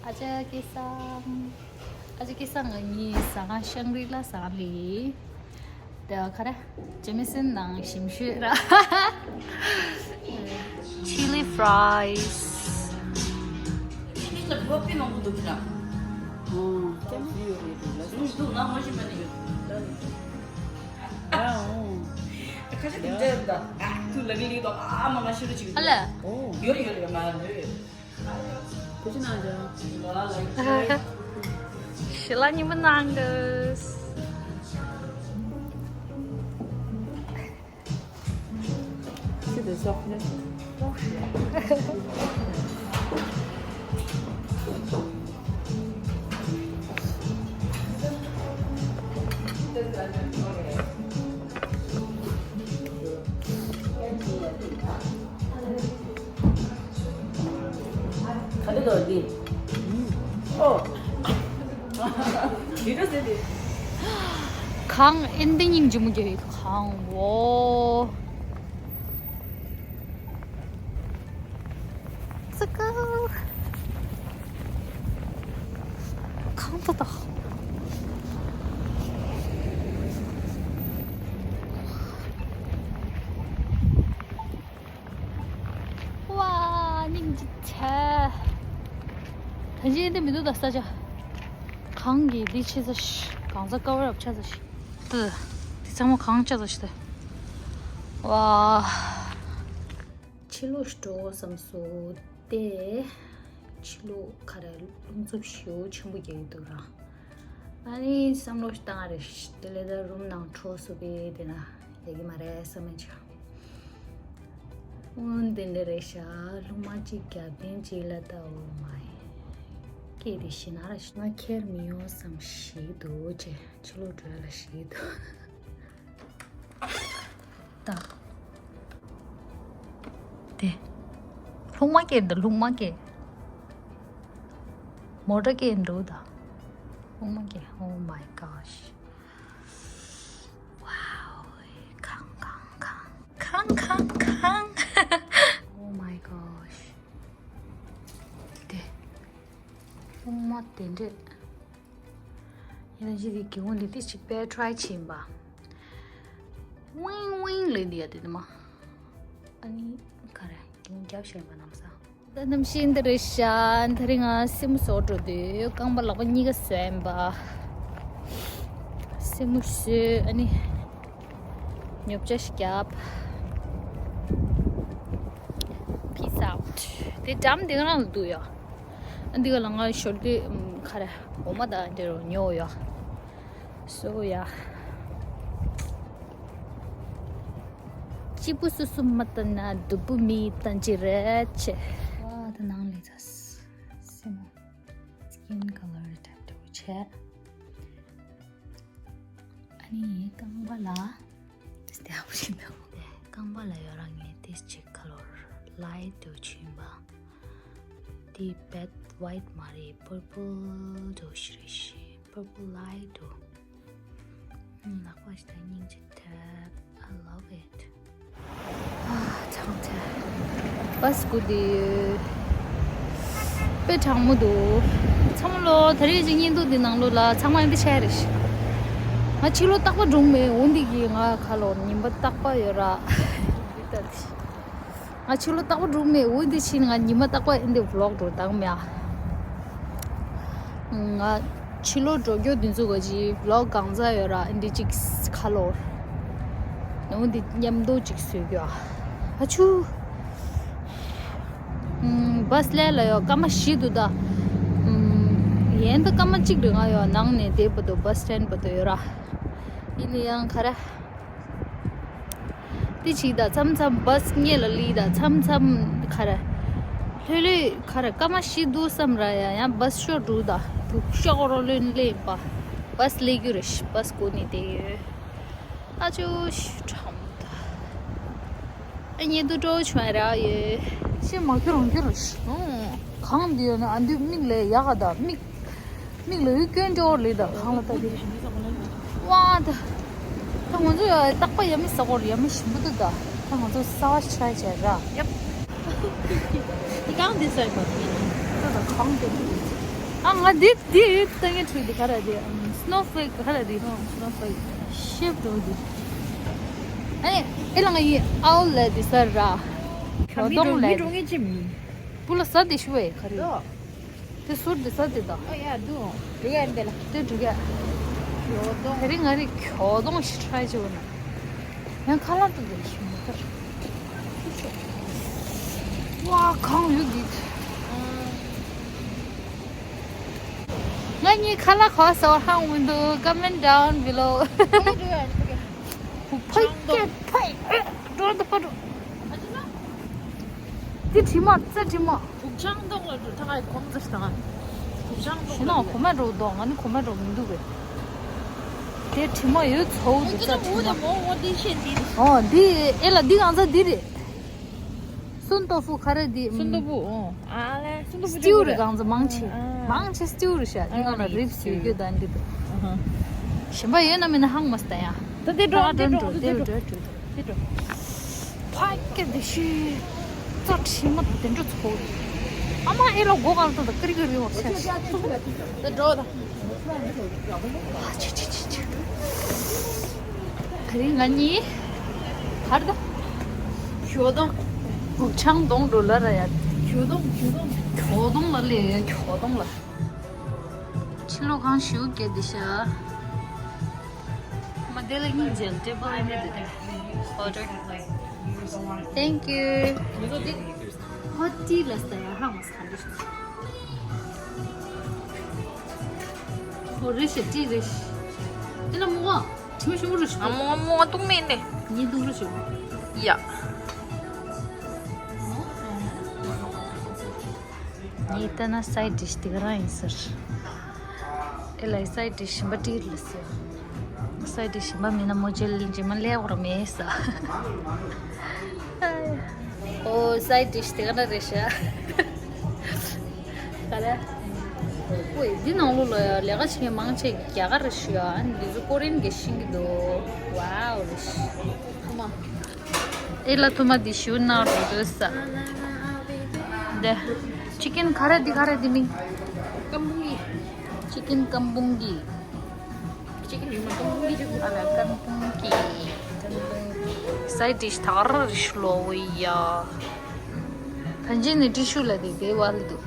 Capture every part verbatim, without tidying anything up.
ཨ་ཅག་སྐལ་བཟང་། ཨ་ཅག་སྐལ་བཟང་ང་གཉིས་ཟ་ཁང་ཤང་རི་ལ་ཟ་ཁང་ལས། དེ་ག་རེ། ཇེ་མི་སན་ནང་ཞིམ་ཤོས་ར། Chili fries. ཁྱེད་ལ་བོད་པའི་ནང་དུ་འདུག་གི་ར། ཨོ། ཀྱང་ཡོད་རེད་འདུག་ལ། ཡོད་འདུག་ང་མ་ཤེས་པ་ནི་ཡོད། ཨ་ཨོ། ཁ་ཤས་དེ་འདྲ་ཡོད་ད། ཨ་ཁུ་ལ་གི་ལི་དོ་ཨ་མ་ང་ཤེས་རུ་ཅིག་ཨ་ལ། ཨོ། ཡོད་རེད་ཡོད་རེད་མ་རེད། ཁུ་ཅི་ནང་ཅོ། ཞི་ལ་ཉི་མ་ནང་གི། ཁྱི་དེ་སོགས་ནི། ག་དུས་འདུག་འདི། ཨོ། དེ་འདྲ་ཟེར་ཏེ། གངས་ཨེ་འདི་སྙིང་རྗེ་མོ་རྒྱག་གི་འདུག་གངས། འོ། ཙི་ཀ། གངས་ཏོག་ཏོ། ཝ། སྙིང་རྗེ་ཆེ། ད་གཞན་དེ་མི་འདུག་ད་ས་ཆ། གངས་ཀྱི་འདི་ཆེ་ས་ཞིག་གངས་ས་ཀ་བ་རབ་ཆ་ས་ཞིག་ཏུ། དེ་ཚང་མ་གངས་ཆ་ས་ཞིག་ཏུ། ཝ། ཕྱི་ལོགས་འགྲོ་བསམ་སོང་སྟེ། ཕྱི་ལོགས་ག་རེ་རླུང་འཚུབ་ཞེ་པོ་ཆེན་པོ་རྒྱག་གི་འདུག་ར། ཨ་ནི་བསམ་བློ་ཞིག་བཏང་རེད། དེ་ལས་ད་རུམ་ནང་འཕྲོ་སོ་པའི་དེ་ན་ཡག་གི་མ་རེད་བསམ་མེད་ཆགས། འོན་ཏེ་འདི་རེད་ཤག་རླུང་མ་གཅིག་རྒྱབ་རྟེན་གཅིག་ལ་ལྟ། འོ་མ་ཡི། སྐད་དེ་ཤི་ན་ར་ཤི་ན་ཁྱེར་མི་ཡོང་བསམ་ཞིག་འདུག་ཅེ། ཕྱི་ལོགས་འགྲོ་ཡ་ལ་ཞིག་འདུག་ད། དེ། རླུང་མ་སྐད་འདི་རླུང་མ་སྐད། མོ་ཊ་སྐད་འགྲོ་ད། རླུང་མ་སྐད། Oh my gosh. Wow. གངས་གངས་གངས། གངས་གངས་གངས། Oh my gosh. དེ། རླུང་མ་དེ་འདྲས། ཡིན་ན་ཅི་དེ་གི་འོང་དེ་ཏི་ཅིག་པའི་ཊ་རའི་བྱིན་པ། ཝིང་ཝིང་ལེ་འདི་ཡ་དེ་དེ་མ། ཨ་ནི་ག་རེ་གི་འོང་རྒྱབ་ཤེས་པ་ནམ་ས། ད་ནམ་ཤིན་དེ་རེད་ཤག་དེ་རིང་ང་སེན་མོ་བཟོ་འགྲོ་དུས་རྐང་པ་ལག་པ་གཉིས་ཀ་བཟོས་ཡིན་པ། སེན་མོ་བཟོས་ཨ་ནི། ཉོ་ཆ་ཞིག་རྒྱབ། Peace out. དེ་འགྲམ་དེ་ག་རང་ལ་འདུག་ཡ། ཨ་འདི་ག་ལ་ང་ཞོར་དུས་ཁ་ར་འོ་མ་དང་འདྲེ་རོ་ཉོ་ཡ། སོ་ཡ། སྐྱིད་པོ་སོ་སོ་མ་བལྟ་ན་སྡུག་པོ་མི་བལྟ་ཅི་རེད་ཆེ། ཝ་ད་ནང་ལས་ཚ། སེན་མོ། Skin color detector བྱས། ཨ་ནི་རྐང་པ་ལ། དེ་ཨ་བུ་ཞིག་འདུག་རྐང་པ་ལ་ཡོད་ར་ངས་དེ་ཅིག་ཁ་ལོར་ལའིཊ་དུ་ཕྱིན་པ། དེ་བེད་ཝའིཊ་མ་རེད། པར་པལ་དུ་ཤི་རེ་ཤི། པར་པལ་ལའིཊ་དུ། ལག་པ་ཞིག་དང་སྙིང་རྗེ་ཐེབས། I love it. ཨ། ཚང་ཚ། བ་སི་སྒུག་བསྡད་ཡོད། དཔེ་གྲང་མོ་འདུག་ཚང་མ་ལོ་ད་རེས་ཀྱི་བརྙན་ཐུང་འདི་ནང་ལོ་ལ་ཚང་མ་འདི་ཆ་རེད། ང་ཕྱི་ལོ་རྟག་པར་འགྲོ་མེད། འོ་འདི་གི་ང་ཁ་ལོ་ཉིན་པ་རྟག་པར་ཡོད་ར། འདི་ལྟ་དེ། ང་ཕྱི་ལོ་རྟག་པར་འགྲོ་མེད། འོ་འདི་ཕྱིན་ང་ཉི་མ་རྟག་པར་ཨེ་འདི་ཝི་ལོག་འགྲོ་དང་མེད་ཨ། ང་ཕྱི་ལོ་འགྲོ་རྒྱུ་འདི་ཚོ་ག་ཅི་ཝི་ལོག་གང་ཚ་ཡོད་ར་ཨེ་འདི་ཅིག་ཁ་ལོར། འོ་འདི་མཉམ་དུ་ཅིག་བཟོས་རྒྱུ་ཨ། ཨ་ཆུ། བ་སི་ལས་ལ་ཡོད་སྐར་མ་བཞི་འདུག་ད། ཡན་ད་སྐར་མ་གཅིག་རེ་ང་ཡོད་ནང་ནས་དེ་བར་དུ་བ་སི་སི་ཊེན་ཌི་བར་དུ་ཡོད་ར། ཡིན་ན་ཡང་ག་རེ། དེ་ཅིག་ད་མཚམས་མཚམས་བ་སི་སྔས་ལ་ལི་ད་མཚམས་མཚམས་ག་རེ། ལྷོད་ལྷོད་ག་རེ་སྐར་མ་བཞི་འདུག་བསམ་ར་ཡ་ཡང་བ་སི་ཤོར་འགྲོ་ད་འདུག་ཤོག་རོ་ལོན་ལེན་པ། བ་སི་ལེ་རྒྱུ་རེ་ཤི་བ་སི་གོ་ནི་དེ་ཡོད། ཨ་ཅོ་ཤི་ཁྲམ་ད། ཨ་ཉེ་དུ་འགྲོ་ཆུ་མ་ར་ཡོད། ཤི་མ་ཁྱོད་རང་རྒྱུ་རེ་ཤི། གང་འདི་ཡོད་ན་ཨ་འདུས་མིག་ལས་ཡག་ག་ད་མིག་མིག་ལ་ཡུལ་སྐྱོན་འགྲོ་ལེ་ད་གང་ལ་ལྟ་དེ། ཝ་ད། ད་ང་ཚོ་ཡ་རྟག་པ་ཡ་མི་ཟ་གོ་ར་ཡ་མི་ཞིམ་པོ་འདུག་ད། ད་ང་ཚོ་གསར་པ་ཞིག་ཊ་རའི་བྱས་ར། ཡབ། འདི་གང་འདི་ཟེར་གོ། ད་ད་གང་འདི། ཨ་ང་འདི་འདི་ལྟ་ངན་འཁྲུལ་འདི་ག་རེ་འདི། སི་ནོ་ཕི་ལེག་ག་རེ་འདི། སི་ནོ་ཕི་ལེག་ཤེབ་འགྲོ་འདི། ཨ་ནི་ཨེ་ལ་ང་ཡི་ཨའོ་ལ་འདི་ཟེར་ར། གྱོད་གདོང་ལ་འདི། པུ་ལ་ཟ་འདི་ཤུ་བས་ག་རེ། དེ་ཟུར་དེ་ས་དེ་དང་། ཨ་ཡ་འདུག་འགྲོ་ག་འདི་ལ། དེ་འགྲོ་ག་གྱོད་གདོང་། དེ་རིང་ང་རིག་གྱོད་གདོང་ཞིག་ཊ་རའི་བྱེད་འོ་ན། ཡང་ཁ་ལག་ཏུ་དེ་ཞིག་མ་ཁར། ཝ་གང་ཡོད་འདི། ང་གཉིས་ཁ་ལག་ག་ཟ་བ་ཧང་མི་འདུག Comment down below. ཕ་གི་འགྲོ་ག་འགྲོ་ག་ཕ་གི་ཕ་གི་འགྲོ་འདི་ཕ་འགྲོ། དེ་དྲི་མ་རྩ་དྲི་མ། བུག་ཆང་འདོག་ལ་འགྲོ་ཐང་ཨ་གོམ་ཙ་ཞིག་དང་། བུག་ཆང་འདོག་ཞི་ན་གོ་མ་འགྲོ་འདོག་ང་ནི་གོ་མ་འགྲོ་མི་འདུག་བས། དེ་དྲི་མ་ཡོད་ཚོ་འདི་རྩ་དྲི་མ། ཨོ་འདི་ཨེ་ལ་འདི་གང་ཚ་འདི་རེད། སུན་ཏོ་ཧྥུ་ག་རེ་འདི། སུན་ཏོ་ཧྥུ་ཨོ། ཨ་ལེ་སུན་ཏོ་ཧྥུ་སི་ཊིའུ་རེད་གང་ཚ་མང་ཆེ། མང་ཆེ་སི་ཊིའུ་རེད་ཤག་འདི་གང་ལ་རིབ་སི་ཡོད་རྒྱུ་དང་འདི་འདུག་ཞིམ་པ་ཡོད་ན་མིན་ན་ཧང་མ་སྟ་ཡ། ད་དེ་འགྲོ་དེ་འགྲོ་དེ་འགྲོ། དེ་འགྲོ། ཕ་གི་དེ་ཤི། རྩ་ཁྲིད་མ་དེ་འགྲོ་ཚོ། ཨ་མ་ཨེ་ལོ་སྒོ་གང་ལ་ད་ཀི་རི་ཀི་རི་བ་ཆེ། དེ་འགྲོ་ད། ཨ་ཆི་ཆི་ཆི་ཆི། ད་རིང་ང་གཉིས། གར་ད། གྱོད་གདོང་། བུག་ཆང་གདོང་འགྲོ་ལ་ར་ཡ། གྱོད་གདོང་གྱོད་གདོང་། གྱོད་གདོང་ལ་ལས་ཡ་གྱོད་གདོང་ལ། ཕྱི་ལོགས་གང་ཞིག་སྐད་དེ་ཤ། མ་དེ་ལ་སྙིང་རྗེ་ལ་ཊེ་བལ་ཨེ་མེད་དེ། Order. Thank you. ཧོ་ཊི་ལ་སྟ་ཡ་ཧ་མ་སྟ་འདི། ཧོ་རེ་ཤ་ཊི་རེ་ཤ། དེ་ལ་མོ་བ་ཁྲིམས་ཤོ་རུ་ཤ། ཨ་མོ་མོ་ཏུང་མེ་ནེ། ཉི་ཏུང་རུ་ཤ། ཡ། ངས་ལྟ་ན་སའི་ཌི་ཤི་དེ་ག་རང་ཡིན་ཟེར། ཨེ་ལའི་སའི་ཌི་ཤི་ཞིམ་པ་ཏིར་ལ་ཟེར། སའི་ཌི་ཤི་ཞིམ་པ་མིན་ན་མོ་ཇེལ་ལིན་ཇི་མ་ལས་འོར་མེད་ས། ཨོ་སའི་ཌི་ཤི་དེ་ག་རང་རེད་ཤག་ག་རེ། ཨོའི་འདི་ནང་ལོགས་ལ་ཡ་ལས་ཀ་བྱེད་མཁན་མང་ཆེ་རྒྱ་གར་རེད་ཤག་ཨ་ནི་འདི་ཚོ་ཀོ་རི་ཡན་གྱི་ཤེས་ཀྱི་འདུག་ཝའོ་རེད་ཤག་ཐུག་མ། ཨེ་ལ་ཐུ་མ་འདི་ཞུ་ན་རུ་རུ་ས། འདི། ཅི་ཀིན་ག་རེ་འདི་ག་རེ་འདི་མིང་། ཀམ་པུང་གི། ཅི་ཀིན་ཀམ་པུང་གི། ཅི་ཀིན་ཀམ་པུང་གི་ཅི་ཀིན། ཨ་ལ་ཀམ་པུང་གི། ཀམ་པུང་གི། སའི་ཌི་ཤི་ད་ག་ར་རི་ཤུ་ལོ་ཝི་ཡ། ད་ཇི་ནི་ཏི་ཤུ་ལ་དེ་དེ་བ་ལ་འདུག་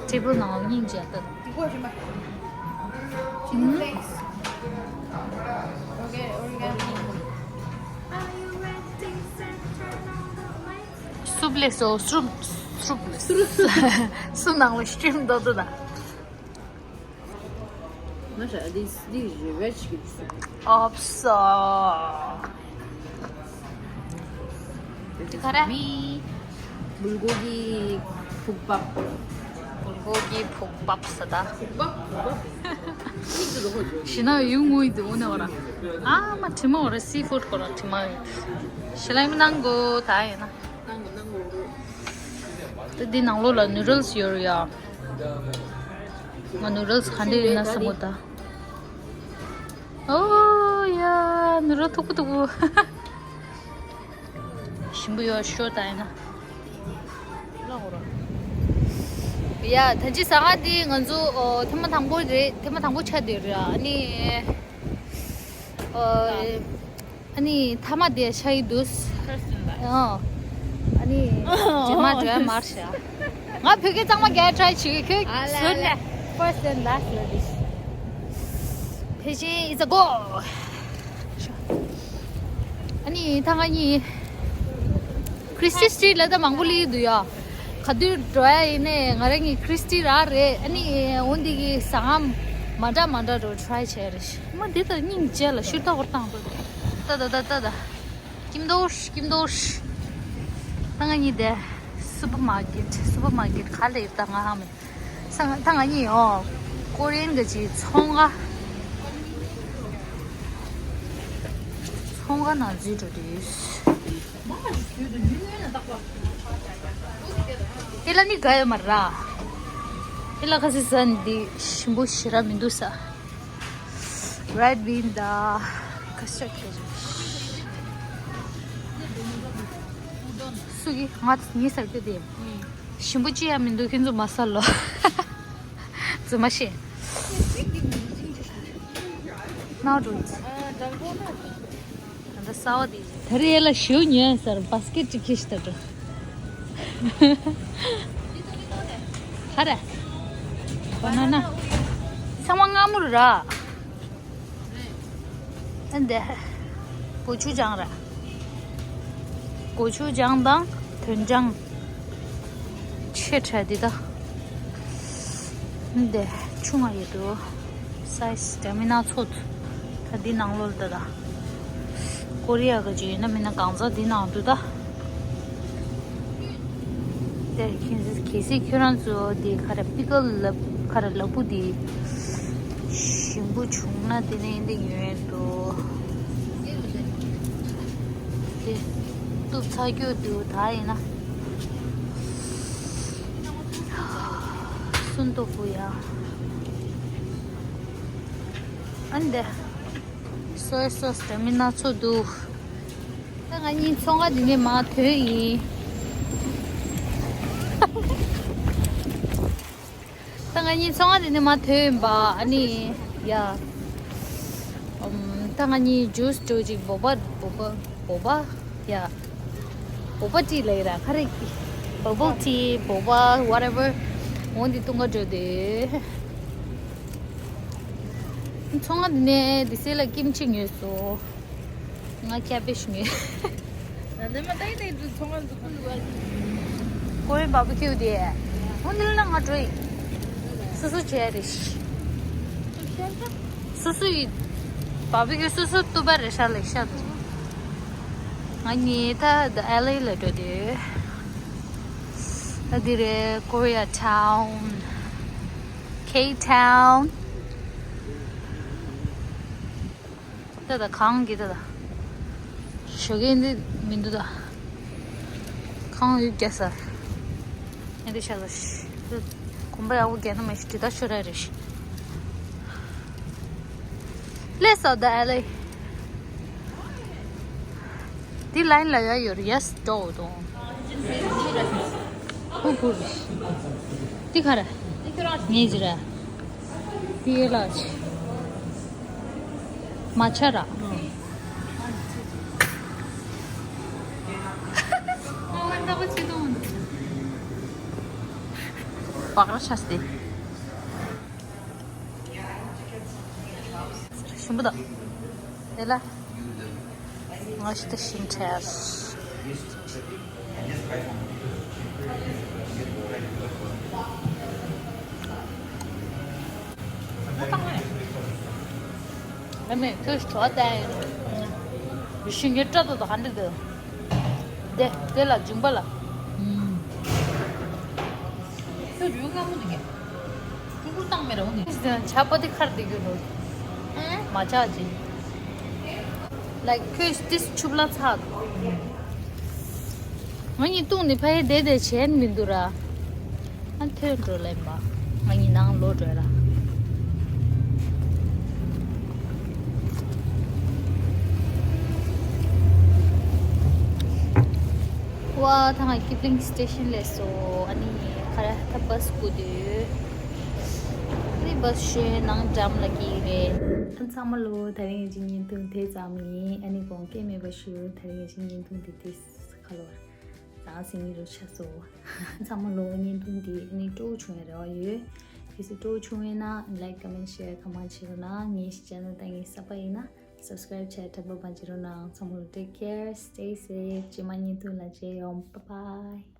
ཊེ་བལ་ནང་ལ་སྙིང་རྗེ་ལྟ། འདི་གོ་ཞིམ་པ། ཅི་ཀིན་ཕི་ལེག་སི། ཨོ་ཀེ་ཨོ་རི་ག་ནོ། སུབ་ལེ་སོ་སུབ་སུབ་ལེ་སུ་ནང་ལ་ཤྲིམ་དོ་དོ་ད། ང་ཤ་འདི་འདི་རེ་བེ་ཆི་གི་སུ། ཨོབ་སོ། འདི་ག་རེ། མི། བུལ་གོ་གི་ཕུག་པ། བུལ་གོ་གི་ཕུག་པ་ས་ད། ཕུག་པ་ཕུག་པ། ཤི་ན་ཡུ་ངུ་ཡི་དུ་ནེ་བ་ར། ཨ་མ་ཁྲི་མ་བ་ར་སི་ཕུད་གོ་ར་ཁྲི་མ་ཡི། ཤི་ལ་ཡི་མི་ནང་གོ་ད་ཡིན་ན། ནང་གོ་ནང་གོ། ད་འདི་ནང་ལོགས་ལ་ནུ་རལ་སི་ཡོད་ར་ཡ། ང་ནུ་རལ་སི་ག་འདྲ་ཡིན་ན་བསམ་གོ་ད། ཨོ་ཡ། ནུ་རོ་ཐུག་པོ་ཐུག་པོ། ཞིམ་པོ་ཡོད་ཤོ་ད་ཡིན་ན། ཡ་ད་ཅི་ཟ་ང་འདི་ང་ཚོ་ཨོ་ཐེངས་མ་དང་པོ་རེད། ཐེངས་མ་དང་པོ་ཆགས་བསྡད་རེད། ཨ་ནི་ཨོ་ཨ་ནི་ཐ་མ་དེ་ཆགས་ཡི་འདུག First and last. ཨོ། ཨ་ནི་རྗེས་མ་འགྲོ་ཡ་མར་བྱ། ང་བོད་སྐད་གཙང་མ་རྒྱག་try བྱེད་ཀྱི། ཁྱོད་ཨ་ལ་ཟོན་ཨ་ལ། ནས་first and last ལ་འདི། ཕལ་ཆེར་it's a go. ཨ་ནི་ད་ང་གཉིས་Christie Street ལ་ད་མང་པོ་སླེབས་འདུག་ཡ། ག་དུས་འགྲོ་ཡ་ཡིན་ནའི་ང་རང་གི་Christie རག་རེད། ཨ་ནི་འོ་འདི་གི་ཟ་ཁང་མ་འདྲ་མ་འདྲ་འགྲོ་try བྱས་རེད། མ་འདི་ལྟར་སྙིང་རྗེ་ལ་ཤུར་ཏོག་གོར་བཏང་འགྲོ། ད་ད་ད་ད་ད། ཀིམ་དོ་ཤ་ཀིམ་དོ་ཤ། ད་ང་གཉིས་དེ་སུ་པར་མར་ཀེཊ་སུ་པར་མར་ཀེཊ་ག་ལ་ཡོད་ད་ང་ཧ་མེད། ས་ང་ད་ང་གཉིས་ཡོང་ཀོ་རི་ཡན་གི་ཅིག་ཚོང་ཁང་། ཚོང་ཁང་ནང་འཛུལ་འགྲོ་དུས། ཨེ་ལ་ནི་ག་ཡོད་མ་ར། ཨེ་ལ་ཁ་སི་ཟན་འདི་ཞིམ་པོ་ཞེ་དྲག་མི་འདུག་ས། Red bean དང་ཁ་ཤས་ཁྱེར་རེད། ང་ཉི་ཟེར་གྱི་དེ་ཞིམ་པོ་ཅི་ཡང་མི་འདུག་ཁྱེད་ཚོ་མ་ཟ་ལོ། ཙི་མ་ཤེས། ནའོ་ཌུ་ལ་སི། ད་ལྟ་གསར་བ་དེ། ད་རེས་ལ་ཞེའུ་ཉོས་ཟེར་བཱ་སི་ཀེ་ཊི་ཅིག་ཁྱེར་ཤི་ད་འགྲོ། ཧ་ར། བ་ན་ན། ཚང་མ་མངར་མོ་ར། ཨ་འདི། གོ་ཆུ་ལྗང་ར། གོ་ཆུ་ལྗང་དང་དོན་ལྗང་། ཆེ་ཕྲ་འདི་ད། འདི་ཆུང་ང་ཡོད་དོ། སའི་ཛི་དེ་མི་སྣ་ཚོགས། ད་འདི་ནང་ལོགས་ལ་ད་ད། ཀོ་རི་ཡ་ག་ཅིག་ཡོད་ན་མིན་ན་གང་ཟག་འདི་ནང་དུ་ད། དེ་གལ་སྲིད་ཁྱོད་རང་ཚོ་དེ་ག་རེ་པི་ཀལ་ལབ་ག་རེ་ལབ་བུ་དེ་ཞིམ་པོ་བྱུང་ན་དེ་ནས་འདི་ཉོས་འདུག་དེ་གཏུབ་ཚར་རྒྱུ་འདུག་ད་ཡིན་ན་སུན་ཏོ་བུ་ཡ། ཨ་འདི་སོའི་སོ་སི་དེ་མི་སྣ་ཚོགས་འདུག་ད་ང་གཉིས་ཚོང་ཁང་འདི་ནས་མར་ཐོན་ཡིན། ད་ང་གཉིས་ཚོང་ཁང་འདི་ནས་མར་ཐོན་ཡིན་པ། ཨ་ནི་ཡ། ཨམ། ད་ང་གཉིས་ཇུས་འགྲོ་ཅིག་བོ་བ་བོ་བ་བོ་བ་ཡ། བོ་བ་ཏི་ལབ་ར་ག་རེ། བ་བལ་ཏི་བོ་བ་ཝ་ཊེ་ཝར། འོ་འདི་བཏུང་ག་འགྲོ་དེ། ཚོང་ཁང་འདི་ནས་འདི་སེ་ལ་ཀིམ་ཆི་ཉོས་སོང་། ང་ཀེ་བེཇ་ཉོས། ན་ནི་མ་ཏའི་ཏའི་འདི་ཚོང་ཁང་འདི་ཀུན་ལ། ཀོ་རི་ཡན་བཱ་བི་ཁྱུ་དེ། འོ་འདི་ལ་ང་འགྲོ་ཡིན། སོ་སོ་བྱས་རེད། སོ་སོ་ཡི་བཱ་བི་ཁྱུ་སོ་སོ་བཏུབ་པ་རེད་ཤག་ལེགས་ཤག་འདུག་ང་གཉིས་ད་ཨེལ་ཨེ་ལ་འགྲོ་དུས། ད་འདི་རེད། Korea Town། K Town། ད་ད་གངས་ཀྱི་ད་ད། ཞོགས་ཀས་འདི་མི་འདུག་ད། གངས་ཡུད་རྒྱག་ས། ཨེ་འདི་ཤ་ཟ་ཤི། གོམ་པ་ཡག་པོ་རྒྱག་ན་མ་ཤི་དྲི་ད་ཤོར་ར་རེ་ཤི། Let's out the alley. འདི་ལ་ཡིན་ལ་ཡ་ཡོད་རེད། Yes, door, door. ཧུ་ཧུ། འདི་ག་རེད། ངས་ཟེར་ར། འདི་ལ་ཆི། མ་ཆ་ར། བག་ར་ཆ་སྟེ། ཞིམ་པོ་དང་། དེ་ལ། ང་ཞིག་ཏུ་ཞིམ་ཆེ། ཨ་མས་ཁྱོད་ཞོ་བལྟས་ཡིན། ཞིང་གི་སྐྲ་དོ་དོ་ག་འདྲ་འདུག་དེ་དེ་ལ་འཇིང་པ་ལ། ཁྱོད་རུས་སྔ་མོ་འདུག་གས། ཀྲུང་གུར་བཏང་མེད་ར་འོ་ནི། ཆ་པ་དེ་ཁར་དེ་གྱུར་འགྲོ། མ་ཆག་ཅིང་། Like ཁོས་ཏིས་ཆུབ་ལ་ཚགས། ང་གཉིས་བཏུང་ནས་ཕ་ཡི་བསྡད་བསྡད་བྱས་མི་འདུག་ར། ཨ་ཐོན་འགྲོ་ལེན་པ། ང་གཉིས་ནང་ལོག་འགྲོ་ར། ཝ་ད་ང་ཀིབ་ལིང་སི་ཊེ་ཤན་སླེབས་སོང་། ཨ་ནི་ཁ་ར་ད་བྷ་སི་སྒུག་དུས། ཨ་ནི་བྷ་སི་ཤོད་ནང་འགྲམ་ལ་སྐྱེལ་རེད། ཨ་ཚང་མ་ལོ་ད་རིང་གི་བརྙན་ཐུང་དེ་ཙམ་ཡིན། ཨ་ནི་དགོངས་འགལ་མེད་པ་ཞུ། ད་རིང་གི་བརྙན་ཐུང་དེ་དེ་ཁ་ལོ་རང་སེང་གི་རུ་ཆ་སོ། ཚང་མ་ལོ་བརྙན་ཐུང་འདི་ནི་སྤྲོ་བོ་བྱུང་བའི་རེ་བ་ཡོད། གལ་སྲིད་སྤྲོ་བོ་བྱུང་བས་ན་ལའིཀ་ཀོ་མེན་ཤེར་གང་མང་བྱེད་རོགས་གནང་། ངའི་ཅེ་ནལ་ལྟ་མཁན་གསར་པ་ཡིན་ན་སབ་སི་ཀ་རེབ་བྱས་དྲན་པ་མ་བརྗེད་རོགས་གནང་། ཚང་མ་ལོ་take care, stay safe. རྗེས་མ་བརྙན་ཐུང་ལ་མཇལ་ཡོང་། Bye bye.